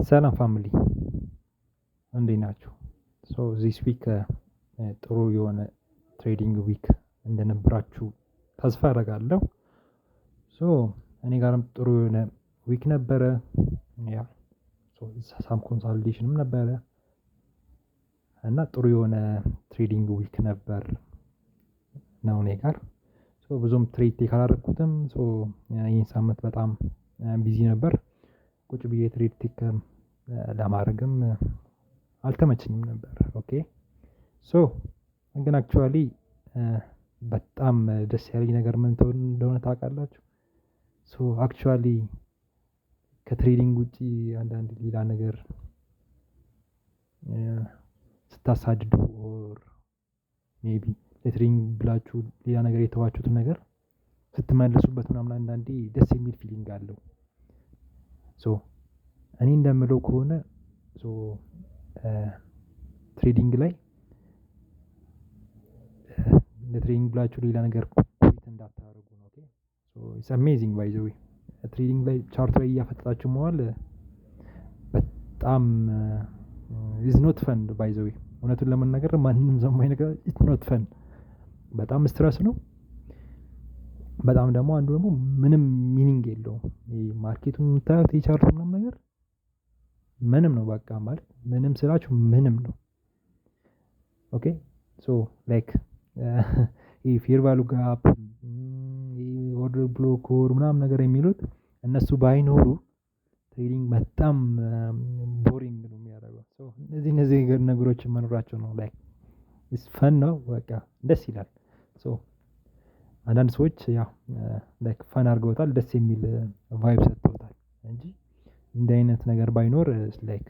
ሰላም family፣ እንዴት ናችሁ? So this week ጥሩ የሆነ trading week እንደነበራችሁ ተስፋ አደርጋለሁ። So እኔ ጋርም ጥሩ የሆነ week ነበረ። Yeah, some consolidation ም ነበረ እና ጥሩ የሆነ trading week ነበር ነው እኔ ጋር። So ብዙም trade take አላደረኩትም። So ይህን ሳምንት በጣም busy ነበር። ቁጭ ብዬ trade take ለማድረግም አልተመቸኝም ነበር። Okay, so ግን actually በጣም ደስ ያለኝ ነገር ምን እንደሆነ ታውቃላችሁ? So actually ከ trading ውጪ አንዳንድ ሌላ ነገር ስታሳድዱ or maybe ለ trading ብላችሁ ሌላ ነገር የተዋችሁትን ነገር ስትመለሱበት ምናምን አንዳንዴ ደስ የሚል feeling አለው። So እኔ እንደምለው ከሆነ፣ so trading ላይ ለ trading ብላችሁ ሌላ ነገር quit እንዳታደርጉ ነው። Okay, so it's amazing, by the way. Trading ላይ chart ላይ እያፈጠጣችሁ መዋል በጣም is not fun, by the way. እውነቱን ለመናገር ማንም ሰው ነገር it's not fun። በጣም stress ነው። በጣም ደግሞ አንዱ ደግሞ ምንም meaning የለውም። ይሄ market ኡን የምታዩት የ chart ኡ ምናምን ነገር ምንም ነው፣ በቃ ማለት ምንም ስላችሁ ምንም ነው። Okay, so like ይሄ fair value gap፣ order block or ምናምን ነገር የሚሉት እነሱ ባይኖሩ trading በጣም boring ነው የሚያደርገው። So እነዚህ ነገሮችን መኖራቸው ነው like it's fun ነው፣ በቃ ደስ ይላል። So አንዳንድ ሰዎች ያው like fun አድርገውታል፣ ደስ የሚል vibe ሰጥተውታል እንጂ እንዲህ አይነት ነገር ባይኖር like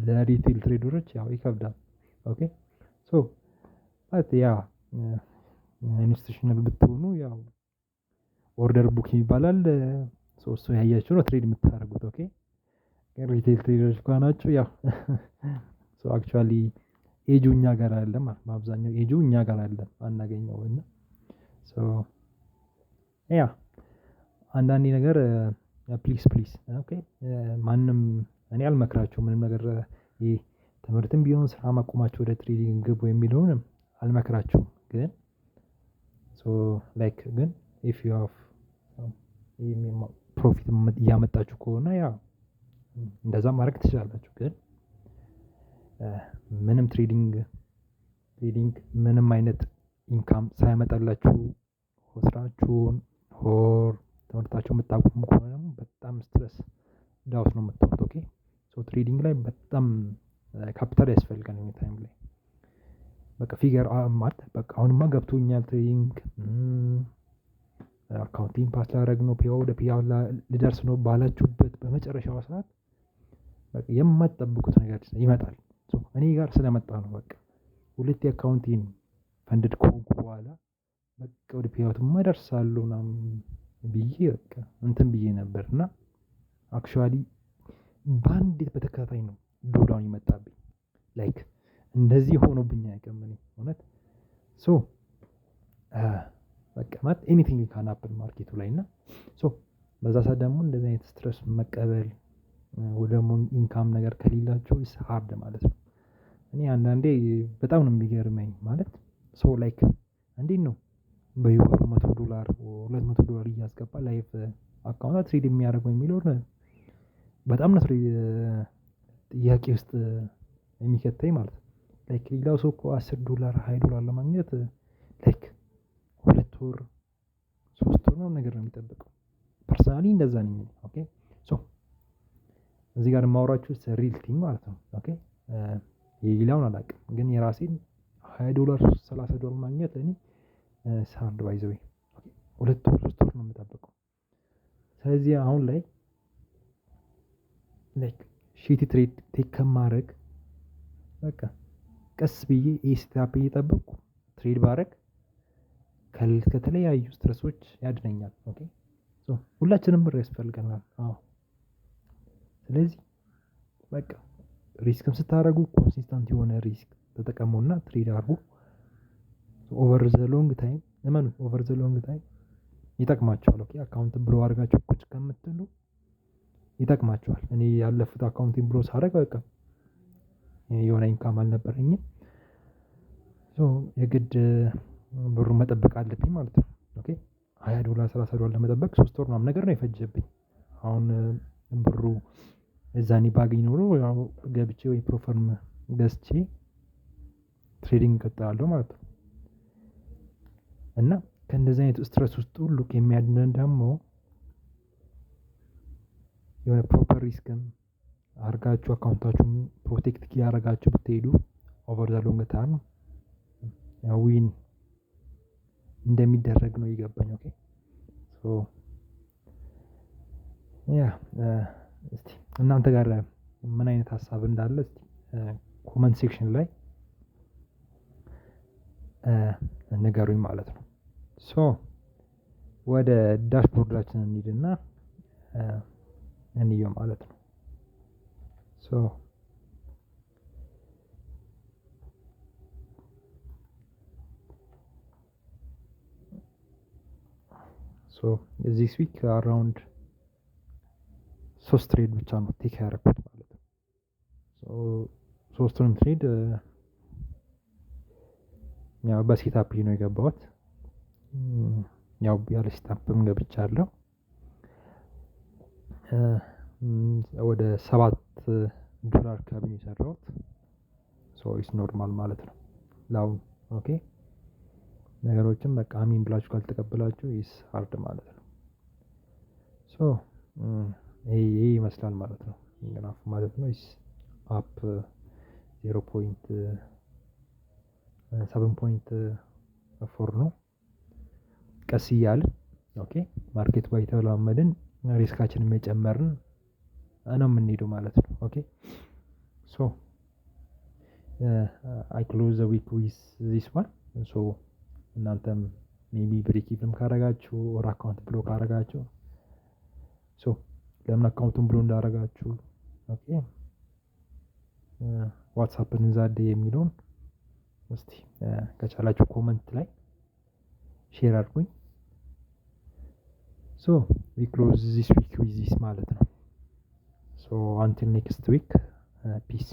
ለ retail trader ኦች ያው ይከብዳል። Okay, so but yeah, institutional ብትሆኑ ያው order book ይባላል። So እሱ ያያችሁ ነው trade የምታደርጉት። Okay, ግን retail trader ኦች ከሆናችሁ ያው so actually edge ኡ እኛ ጋር አይደለም ማለት ነው። በአብዛኛው edge ኡ እኛ ጋር አይደለም፣ አናገኘውም። እና so yeah, አንዳንዴ ነገር please, please, okay, ማንም እኔ አልመክራችሁም ምንም ነገር፣ ይሄ ትምህርትም ቢሆን ስራ አቁማችሁ ወደ trading ግቡ የሚለውን አልመክራችሁም። ግን so like ግን if you have profit እያመጣችሁ ከሆነ ያው እንደዛ ማድረግ ትችላላችሁ። ግን ምንም trading ምንም አይነት income ሳያመጣላችሁ ስራችሁን or ትምህርታችሁን የምታቆሙ ከሆነ ደግሞ በጣም stress doubt ነው የምትሆኑት። Okay, so trading ላይ በጣም ካፒታል ያስፈልጋል። የሆነ time ላይ በቃ figure ማለት በቃ አሁንማ ገብቶኛል፣ trading accounting pass ላደርግ ነው፣ payout ወደ payout ልደርስ ነው ባላችሁበት በመጨረሻው ሰዓት በቃ የማትጠብቁት ነገር ይመጣል። So እኔ ጋር ስለመጣ ነው። በቃ ሁለቴ account ኤን funded ከሆንኩ በኋላ በቃ ወደ payout ማ እደርሳለሁ ምናምን ብዬ በቃ እንትን ብዬ ነበር እና actually በአንዴ በተከታታይ ነው drawdown የመጣብኝ። Like እንደዚህ ሆኖብኝ አያውቅም እኔ እውነት። So በቃ ማለት anything can happen market ኡ ላይ። እና so በዛ ሰዓት ደግሞ እንደዚህ አይነት stress መቀበል ወይ ደግሞ income ነገር ከሌላቸው it's hard ማለት ነው። እኔ አንዳንዴ በጣም ነው የሚገርመኝ፣ ማለት so like እንዴት ነው በየወሩ $100፣ $200 እያስገባ live account trade የሚያደርገው የሚለውን በጣም ነው ጥያቄ ውስጥ የሚከተኝ ማለት ነው። Like ሌላው ሰው እኮ $10፣ $20 ለማግኘት like 2 ወር፣ 3 ወር ምናምን ነገር ነው የሚጠብቀው። Personally እንደዛ ነኝ። Okay, so እዚህ ጋር የማወራችሁ real thing ማለት ነው። Okay, የሌላውን አላውቅም፣ ግን የራሴን $20፣ $30 ማግኘት እኔ it's hard, by the way። 2 ወር፣ 3 ወር ነው የምጠብቀው። ስለዚህ አሁን ላይ like shitty trade take ከማድረግ በቃ ቀስ ብዬ ኤ setup እየጠበቅኩ trade ባረግ ከተለያዩ stress ኦች ያድነኛል። Okay, so ሁላችንም ብር ያስፈልገናል። አዎ፣ ስለዚህ በቃ risk ም ስታደርጉ consistent የሆነ risk ተጠቀሙና trade አድርጉ። Over the long time፣ እመኑ፣ over the long time ይጠቅማችኋል። Okay, account blow አድርጋችሁ ቁጭ ከምትሉ ይጠቅማችኋል። እኔ ያለፉት account ኤን blow ሳደርግ በቃ የሆነ income አልነበረኝም። So የግድ ብሩን መጠበቅ አለብኝ ማለት ነው። Okay $20 $30 ለመጠበቅ 3 ወር ምናምን ነገር ነው የፈጀብኝ። አሁን ብሩ እዛኔ ባገኝ ኖሮ ያው ገብቼ ወይ prop firm ገዝቼ trading እቀጥላለሁ ማለት ነው። እና ከእንደዚህ አይነት stress ውስጥ ሁሉ የሚያድነን ደግሞ የሆነ proper risk ን አድርጋችሁ account ኣችሁን protect እያደረጋችሁ ብትሄዱ over the long term ያው win እንደሚደረግ ነው የገባኝ። Okay so yeah እስቲ እናንተ ጋር ምን አይነት ሀሳብ እንዳለ እስቲ comment section ላይ ንገሩኝ ማለት ነው። So ወደ dashboard ኣችን እንሂድና እንየው ማለት ነው። So this week around 3 trade ብቻ ነው take ያደረኩት ማለት ነው። So 3ቱንም trade ያው በ setup ነው የገባሁት። ያው ያለ setup ም ገብቻለሁ። ወደ $7 አካባቢ ነው የሰራሁት። So it's normal ማለት ነው ለአሁን። Okay ነገሮችን በቃ አሚን ብላችሁ ካልተቀበላችሁ it's hard ማለት ነው። So ይሄ ይመስላል ማለት ነው ግራፍ ማለት ነው። It's up zero point seven point four ነው። ቀስ እያልን okay market ጋር እየተለማመድን risk ኣችንን እየጨመርን ነው የምንሄደው ማለት ነው። Okay so I close the week with this one። So እናንተም maybe break even ካረጋችሁ or account blow ካረጋችሁ so ለምን account ኡን blow እንዳረጋችሁ okay what's up ዛዴ የሚለውን እስቲ ከቻላችሁ comment ላይ share አድርጉኝ። So we close this week with this ማለት ነው። So until next week, peace.